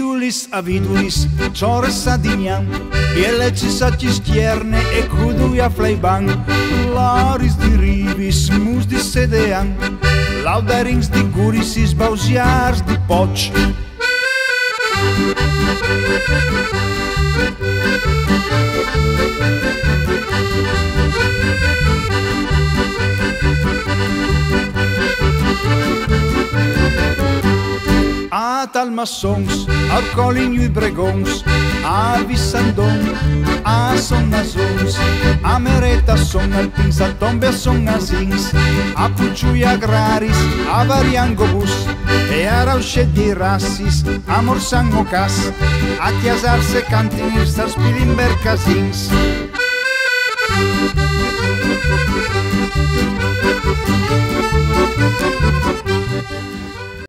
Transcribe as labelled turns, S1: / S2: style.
S1: Bidulis a Vidulis, Ciores a Dignan, Bielecis a Cistierne e Cudui a Fleiban, Laris di Rivis, Mus di Sedean, Laudarins di Gurisis, Bausiars di Poch. A Talmassons, a Coligny i Bregons, a Vissandon, a Sonnasons, a Mereta son Alpins, a Tombe son Asins, a Pucciui Agraris, a Variangobus, e a Rauscet di Rassis, a Morsan Ocas, a Chiasarse Cantinirs, a Spilimberg Casins.